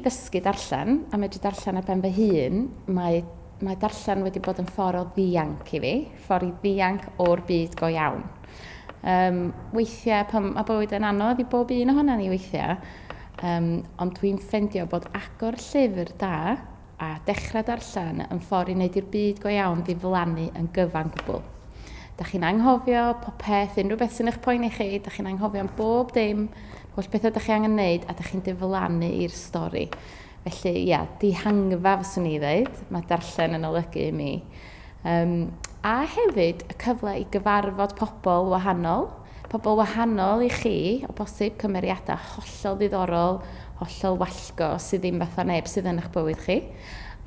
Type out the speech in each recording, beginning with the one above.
ddysgu darllen a medru darllen ar ben fy hun, mae, mae darllen wedi bod yn ffordd o ddianc i fi, ffordd i ddianc o'r byd go iawn. Um, weithiau, pan mae bywyd yn anodd i bob un ohonan ni weithiau, um, ond dwi'n ffendio bod agor llyfr da a dechrau darllen yn ffordd i wneud i'r byd go iawn ddiflannu yn gyfan gwbl. Da chi'n anghofio popeth, unrhyw beth sy'n eich poeni chi, da chi'n anghofio am bob dim, holl bethau da chi angen wneud, a da chi'n diflannu i'r stori. Felly, ia, dihangfa fyswn i ddeud, mae darllen yn olygu i mi. Um, a hefyd, y cyfle i gyfarfod pobl wahanol, pobl wahanol i chi, o bosib, cymeriadau hollol ddiddorol, hollol wallgo, sydd ddim fatha neb sydd yn eich bywyd chi,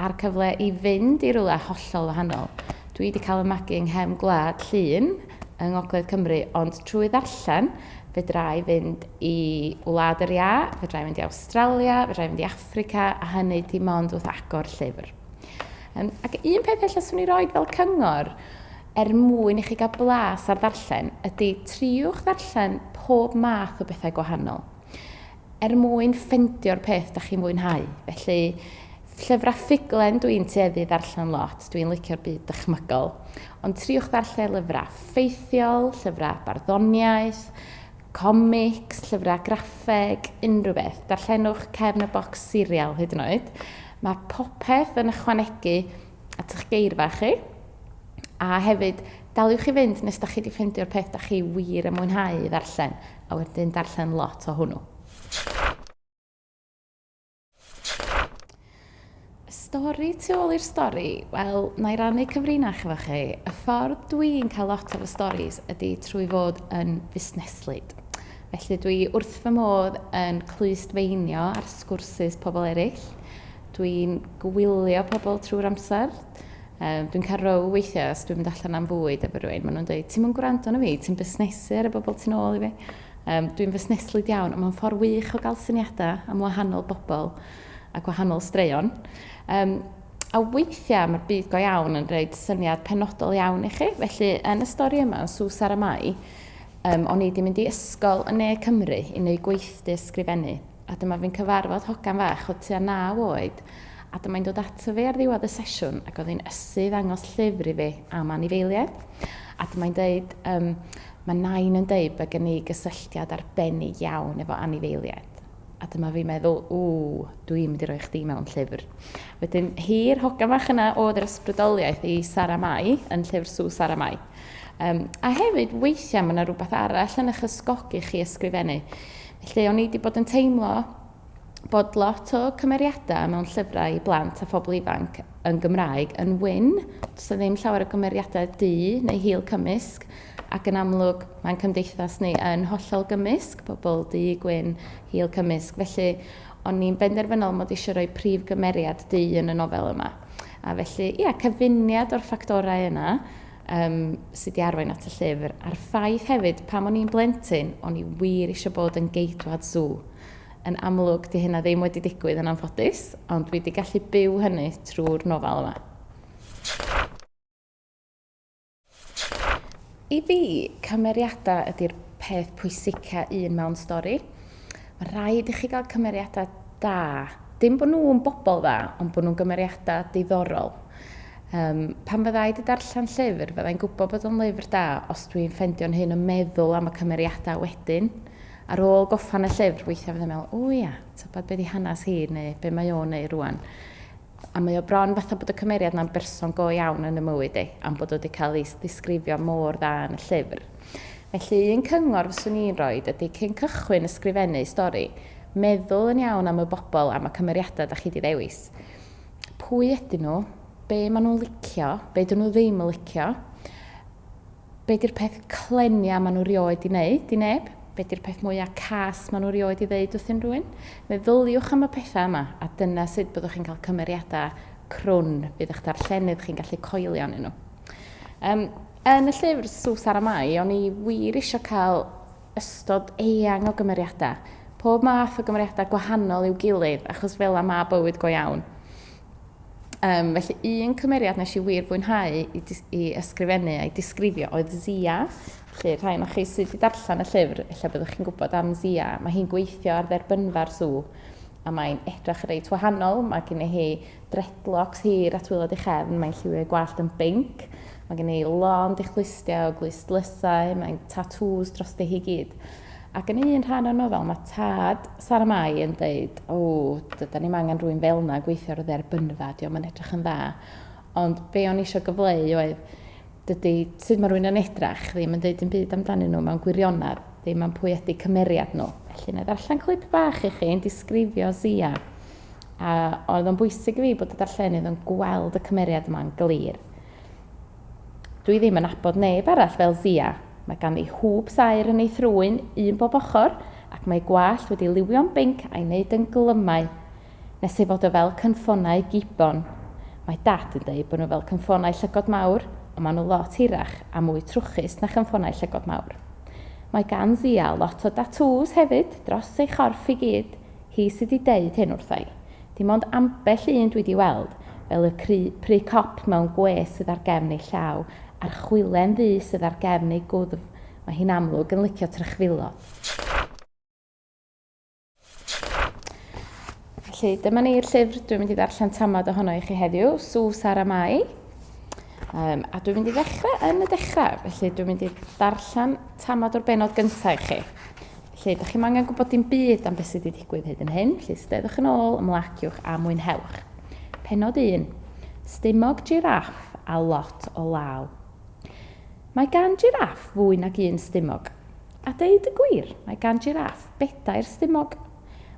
a'r cyfle i fynd i rywle hollol wahanol. Dwi wedi cael y magu yng nghefn gwlad Llŷn yng Ngogledd Cymru, ond trwy ddarllen, fedra i fynd i Wlad yr Iâ, fedra i fynd i Awstralia, fedra i fynd i Affrica, a hynny dim ond wrth agor llyfr. Um, ac un peth ella swn i roed fel cyngor, er mwyn i chi gael blas ar ddarllen, ydy triwch ddarllen pob math o bethau gwahanol, er mwyn ffendio'r peth da chi'n fwynhau. Felly, llyfrau ffuglen dwi'n tueddu ddarllen lot, dwi'n licio'r byd dychmygol. Ond triwch ddarllen lyfrau ffeithiol, llyfrau barddoniaeth, comics, llyfrau graffeg, unrhyw beth. Darllenwch cefn y bocs serial hyd yn oed. Mae popeth yn ychwanegu at eich geirfa chi. A hefyd, daliwch i fynd nes da chi wedi ffeindio'r peth da chi wir yn mwynhau i ddarllen, a wedyn darllen lot o hwnnw. Y stori tu ôl i'r stori, wel, na i rannu cyfrinach efo chi. Y ffordd dwi'n cael lot o fy storis ydy trwy fod yn fusneslyd. Felly dwi wrth fy modd yn clustfeinio ar sgwrsys pobl eraill. Dwi'n gwylio pobl trwy'r amser. Um, dwi'n cael row weithiau os dwi'n mynd allan am fwyd efo rhywun. Maen nhw'n dweud, ti'n mynd gwrando na fi, ti'n busnesu ar y bobl ti'n ôl i fi. Um, dwi'n fusneslyd iawn, ond mae'n ffordd wych o gael syniadau am wahanol bobl a gwahanol straeon. Um, a weithiau mae'r byd go iawn yn rhoi syniad penodol iawn i chi. Felly, yn y stori yma, yn Sw Sara Mai, um, o'n i wedi mynd i ysgol yn Ne Cymru i wneud gweithdy ysgrifennu. A dyma fi'n cyfarfod hogan fach o tua 9 oed, a dyma'n dod ato fi ar ddiwedd y sesiwn ac oedd hi'n ysu ddangos llyfr i fi am anifeiliaid. A dyma'n deud, um, mae nain yn deud bod gen i gysylltiad arbennig iawn efo anifeiliaid. A dyma fi'n meddwl, ww, dwi'n mynd i roi chdi mewn llyfr. Wedyn, hi'r hogan fach yna oedd yr ysbrydoliaeth i Sara Mai, yn llyfr Sw Sara Mai. Um, a hefyd, weithiau mae yna rhywbeth arall yn eich ysgogi chi ysgrifennu. Felly, o'n i wedi bod yn teimlo bod lot o cymeriadau mewn llyfrau i blant a phobl ifanc yn Gymraeg yn wyn. Does 'na ddim llawer o gymeriadau du neu hil cymysg, ac yn amlwg mae'n cymdeithas ni yn hollol gymysg, pobl du, gwyn, hil cymysg. Felly, o'n i'n benderfynol mod eisiau rhoi prif gymeriad du yn y nofel yma. A felly, ia, cyfuniad o'r ffactorau yna um, sydd wedi arwain at y llyfr. A'r ffaith hefyd, pam o'n i'n blentyn, o'n i wir eisiau bod yn geidwad sw. Yn amlwg, di hynna ddim wedi digwydd yn anffodus, ond dwi wedi gallu byw hynny trwy'r nofel yma. I fi, cymeriadau ydy'r peth pwysica un mewn stori. Mae rhaid i chi gael cymeriadau da. Dim bod nhw'n bobl dda, ond bod nhw'n gymeriadau diddorol. Um, pan fydda i wedi darllen llyfr, fyddai'n gwybod bod o'n lyfr da os dwi'n ffendio'n hyn yn meddwl am y cymeriadau wedyn. Ar ôl goffan y llyfr, weithiau fyddai'n meddwl, o ia, tybed be di hanes hi neu be mae o'n neud rwan. A mae o bron fatha bod y cymeriad na'n berson go iawn yn y mywyd i, am bod o wedi cael ei ddisgrifio mor dda yn y llyfr. Felly, un cyngor fyswn i'n rhoi ydy cyn cychwyn ysgrifennu stori, meddwl yn iawn am y bobl, am y cymeriadau da chi wedi ddewis. Pwy ydyn nhw? Be maen nhw'n licio? Be dyn nhw ddim yn licio? Be di'r peth clenia maen nhw rioed di wneud i neb? Be di'r peth mwyaf cas maen nhw rioed i ddeud wrth unrhyw un? Meddyliwch am y pethau yma, a dyna sut byddwch chi'n cael cymeriadau crwn fydd eich darllenydd chi'n gallu coelio arnyn nhw. Um, yn y llyfr Sw Sara Mai, o'n i wir eisiau cael ystod eang o gymeriadau. Pob math o gymeriadau gwahanol i'w gilydd, achos fel 'na ma' bywyd go iawn. Um, felly un cymeriad nes i wir fwynhau i, i ysgrifennu a'i disgrifio oedd Zia. Felly rhai o'ch chi sydd wedi darllen y llyfr, ella byddwch chi'n gwybod am Zia. Mae hi'n gweithio ar dderbynfa'r sw. A mae'n edrych reit wahanol, mae gen hi dreadlocks hir at waelod ei chefn, mae'n lliwio ei gwallt yn binc, mae gen hi lond ei chlustiau o glustdlysau, mae'n tattoos drosti hi gyd. Ac yn un rhan o'r nofel, mae tad Sara Mai yn deud, o, dydan ni'm angen rhywun fel 'na gweithio ar y dderbynfa, dio'm yn edrych yn dda. Ond be o'n i eisiau gyfleu oedd, dydy sut mae rhywun yn edrach ddim yn deud dim byd amdanyn nhw mewn gwirionedd, ddim am pwy ydy cymeriad nhw. Felly, na i ddarllen clip bach i chi yn disgrifio Zia. A oedd o'n bwysig i fi bod y darllenydd yn gweld y cymeriad yma'n glir. Dwi ddim yn nabod neb arall fel Zia. Mae ganddi hŵp saer yn ei thrwyn, un bob ochr, ac mae ei gwallt wedi liwio'n binc a'i wneud yn glymau, nes ei fod o fel cynffonau gibon. Mae Dad yn deud bod nhw fel cynffonau llygod mawr, ond maen nhw lot hirach a mwy trwchus na chynffonau llygod mawr. Mae gan Zia lot o datŵs hefyd, dros ei chorff i gyd. Hi sy 'di deud hyn wrtha i. Dim ond ambell un dwi 'di weld, fel y cry, pry cop mewn gwê sydd ar gefn ei llaw, a'r chwilen ddu sydd ar gefn ei gwddf, mae hi'n amlwg yn licio trychfilod. Felly, dyma ni'r llyfr dwi'n mynd i ddarllen tamad ohono i chi heddiw, Sw Sara Mai. Um, a dwi'n mynd i ddechrau yn y dechrau, felly dwi'n mynd i ddarllen tamad o'r benod gyntaf i chi. Felly, dych chi'm angen gwybod dim byd am beth sydd wedi digwydd hyd yn hyn, felly steddwch yn ôl, ymlaciwch a mwynhewch. Pennod 1. Stumog jiráff a lot o law. Mae gan jiráff fwy nag un stumog. A deud y gwir, mae gan jiráff bedair stumog.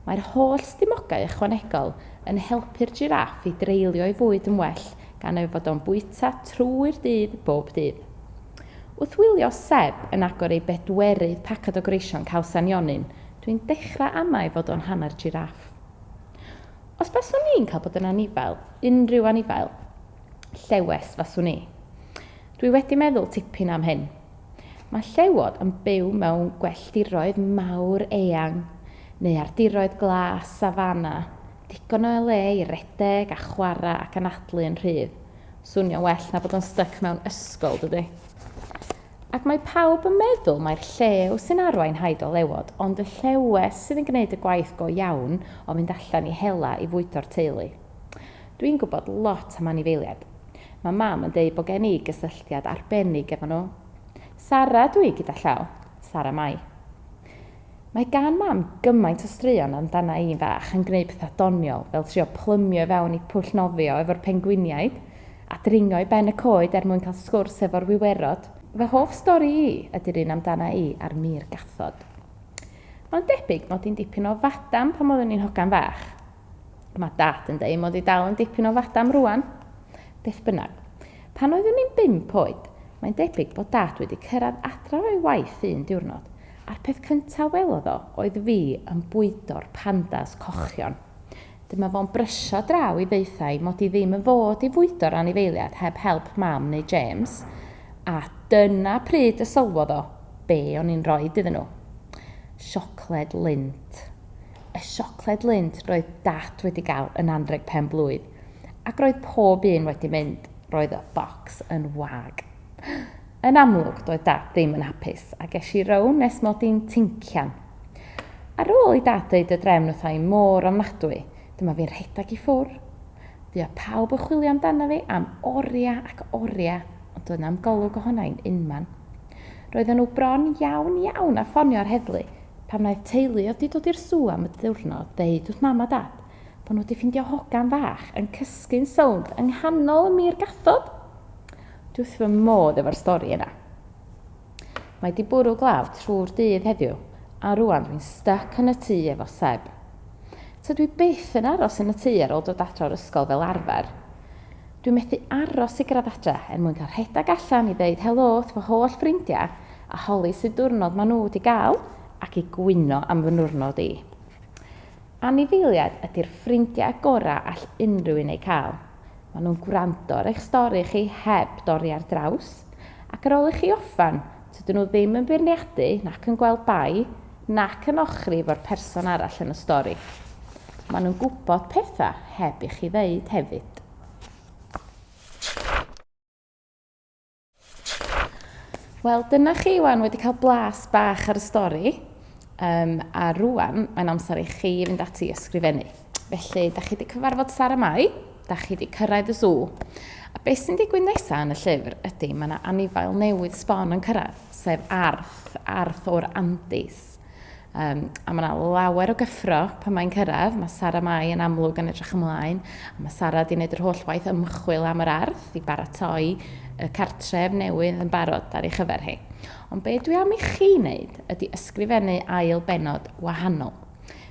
Mae'r holl stumogau ychwanegol yn helpu'r jiráff i dreulio'i fwyd yn well gan ei fod o'n bwyta trwy'r dydd bob dydd. Wrth wylio Seb yn agor ei bedwerydd paced o greision caws a nionyn, dwi'n dechrau amau ei fod o'n hanner jiráff. Os baswn i'n cael bod yn anifail, unrhyw anifail, llewes faswn i. Dwi wedi meddwl tipyn am hyn. Mae llewod yn byw mewn gwelltiroedd mawr eang, neu ar diroedd glas safana, digon o le i redeg a chwarae ac anadlu yn rhydd. Swnio'n well na bod yn styc mewn ysgol, dydy? Ac mae pawb yn meddwl mai'r llew sy'n arwain haid o lewod, ond y llewes sydd yn gwneud y gwaith go iawn o fynd allan i hela i fwydo'r teulu. Dwi'n gwybod lot am anifeiliaid. Mae mam yn deud bod gen i gysylltiad arbennig efo nhw. Sara dwi gyda llaw. Sara Mai. Mae gan mam gymaint o straeon amdana i'n fach yn gwneud pethau doniol, fel trio plymio i fewn i pwll nofio efo'r pengwiniaid, a dringo i ben y coed er mwyn cael sgwrs efo'r wiwerod. Fy hoff stori i ydy'r un amdana i a'r mur gathod. Mae'n debyg mod i'n dipyn o fadam pan oeddwn i'n hogan fach. Mae Dad yn deud mod i dal yn dipyn o fadam rwan. Beth bynnag. Pan oeddwn i'n bump oed, mae'n debyg bod Dad wedi cyrraedd adra o'i waith un diwrnod, a'r peth cyntaf welodd o oedd fi yn bwydo'r pandas cochion. Dyma fo'n brysio draw i ddeutha i mod i ddim yn fod i fwydo'r anifeiliad heb help Mam neu James, a dyna pryd y sylwodd o be o'n i'n roid iddyn nhw. Siocled Lindt. Y siocled Lindt roedd Dad wedi gael yn anrheg pen-blwydd, ac roedd pob un wedi mynd, roedd y bocs yn wag. Yn amlwg, doedd Dad ddim yn hapus, a ges i row nes mod i'n tincian. Ar ôl i Dad ddeud y drefn wrtha i mor ofnadwy, dyma fi'n rhedeg i ffwr. Fuodd pawb yn chwilio amdana fi am oriau ac oriau, ond doedd na'm golwg ohona i'n unman. Roedden nhw bron iawn iawn â ffonio'r heddlu, Pan wnaeth teulu oedd 'di dod i'r sŵ am y diwrnod ddeud wrth Mam a Dad bod nhw 'di ffindio hogan fach yn cysgu'n sownd yng nghanol y mur gathod! Dwi wrth fy modd efo'r stori yna. Mae 'di bwrw glaw trwy'r dydd heddiw, a rŵan dwi'n styc yn y tŷ efo Seb. Tydw i byth yn aros yn y tŷ ar ôl dod adra o'r ysgol fel arfer. Dwi'n methu aros i gyrraedd adra er mwyn cael rhedeg allan i ddeud helo wrth fy holl ffrindiau a holi sut diwrnod maen nhw wedi gael ac i gwyno am fy niwrnod i. Anifeiliaid ydy'r ffrindiau gorau all unrhyw un eu cael. Maen nhw'n gwrando ar eich stori chi heb dorri ar draws, ac ar ôl i chi orffen, tydyn nhw ddim yn beirniadu nac yn gweld bai, nac yn ochri efo'r person arall yn y stori. Maen nhw'n gwybod pethau heb i chi ddeud hefyd. Wel, dyna chi wan wedi cael blas bach ar y stori. Um, a rwan, mae'n amser i chi fynd ati i ysgrifennu. Felly, da chi wedi cyfarfod Sara Mai, da chi wedi cyrraedd y sŵ. A beth sy'n digwydd nesaf yn y llyfr ydy, mae yna anifail newydd sbon yn cyrraedd, sef arth, arth o'r Andes. Um, a mae yna lawer o gyffro pan mae'n cyrraedd. Mae Sara Mai yn amlwg yn edrych ymlaen. A mae Sara wedi gwneud yr holl waith ymchwil am yr arth i baratoi y cartref newydd yn barod ar ei chyfer hi. Ond be dwi am i chi wneud ydy ysgrifennu ail benod wahanol.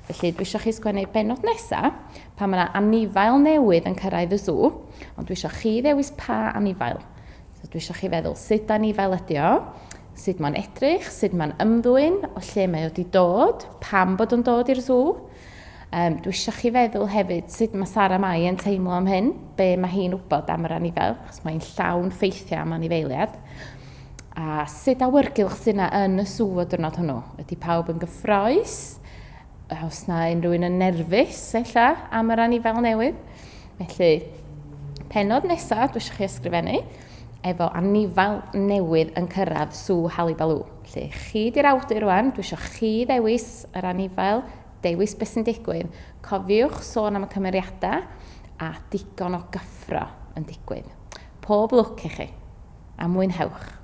Felly dwi eisiau chi sgwennu benod nesaf pan mae yna anifail newydd yn cyrraedd y sŵ, ond dwi eisiau chi ddewis pa anifail. So dwi eisiau chi feddwl sut anifail ydy o, sut mae'n edrych, sut mae'n ymddwyn, o lle mae o wedi dod, pam bod o'n dod i'r sŵ. Um, dwi eisiau chi feddwl hefyd sut mae Sara Mai yn teimlo am hyn, be mae hi'n wybod am yr anifail, achos mae'n llawn ffeithiau am anifeiliad. A sut awyrgylch sydd yna yn y sŵ o diwrnod hwnnw? Ydy pawb yn gyffroes? Os na unrhyw un yn nerfus, ella, am yr anifail newydd? Felly, penod nesaf, dwi eisiau chi ysgrifennu, efo anifail newydd yn cyrraedd sŵ Halibalw. Felly, chi di'r awdur rwan, dwi eisiau chi ddewis yr anifail, dewis beth sy'n digwydd. Cofiwch sôn am y cymeriadau a digon o gyffro yn digwydd. Pob lwc i chi, a mwynhewch.